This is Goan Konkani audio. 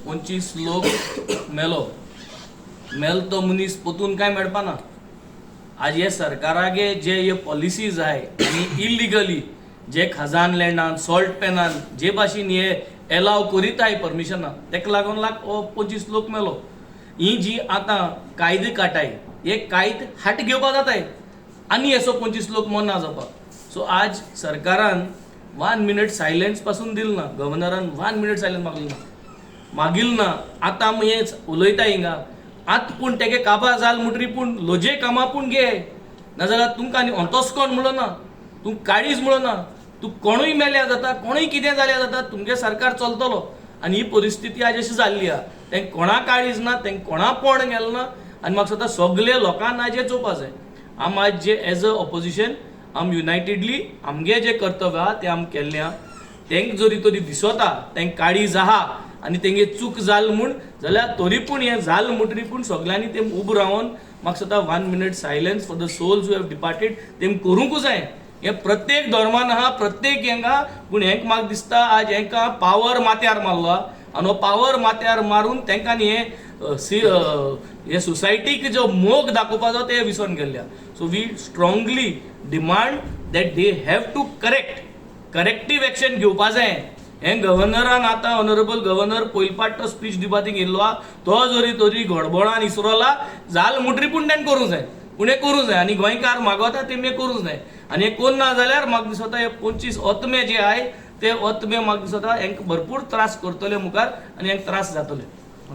25 लोक मेलो. मेल तो मनीस पोतून कांय मेळपाना. आज हे सरकारागे जे हे पॉलिसीज आहाय आनी इलिगली जे खजान लँडान, सॉल्ट पॅनान जे भाशेन हे एलाव करीताय परमिशनां, तेका लागून लाग हो 25 लोक मेलो. ही जी आतां कायदे काटाय, हे कायदे हाट घेवपा जाताय आनी असो 25 लोक मरना जावपाक. सो आज सरकारान वन मिनट सायलन्स पासून दिल ना. गव्हर्नरान वन मिनट सायलन्स मागलें ना, मागील ना. आतां आमी हेच उलयता हिंगा आतां, पूण तेगे काबार जाल म्हणटरी पूण लोजे कामां पूण घे, नाजाल्यार तुमकां आनी अंतस्कोण म्हणलो ना, तूं काळीज म्हणलो ना. तूं कोणूय मेल्या जाता, कोणूय कितें जाल्यार जाता, तुमगे सरकार चलतलो. आनी ही परिस्थिती आज अशी जाल्ली आहा, तेंक कोणा काळीज ना, तेंक कोणा पोण गेलो ना. आनी म्हाका दिसता सगळे लोकांक आज हें चोवपा जाय. आम आज जे एज अ ऑपोजिशन आम युनायटेडली आमगे जे कर्तव्य आहा तें आम केल्लें आहा. तेंक जरी तरी दिसता तेंक काळीज आहा आनी तेंगे चूक जाल म्हूण जाल्यार, तरी पूण हें जाल म्हणटरी पूण सगल्यांनी तें उबो रावन म्हाका दिसता one minute silence for the souls who have departed तेम करूंकूच जाय. हें प्रत्येक धर्मान आहा, प्रत्येक हेंका. पूण हेंक म्हाका दिसता आज हेंकां पावर माथ्यार मारलो आहा आनी हो पावर माथ्यार मारून तेंकां हें सी हे सोसायटीक जो मोग दाखोवपाचो ते विसरून गेल्ले आहा. So we strongly demand that they have to correct, corrective action घेवपा जाय. हें गव्हर्नरान आतां, ऑनरेबल गव्हर्नर पयले पाट तो स्पीच दिवपा थिंग येयल्लो आहा, तो जरी तरी गडबडान इसरोला जाल म्हणटरी पूण तेणें करूंक जाय. पूण हें करूंक जाय आनी गोंयकार मागोता तेमी हें करूंक जाय. आनी हें कोन्ना जाल्यार म्हाका दिसता हे 25 आत्मे जे आहाय ते आत्मे म्हाका दिसता हेंकां भरपूर त्रास करतले मुखार आनी हेंकां त्रास जातले.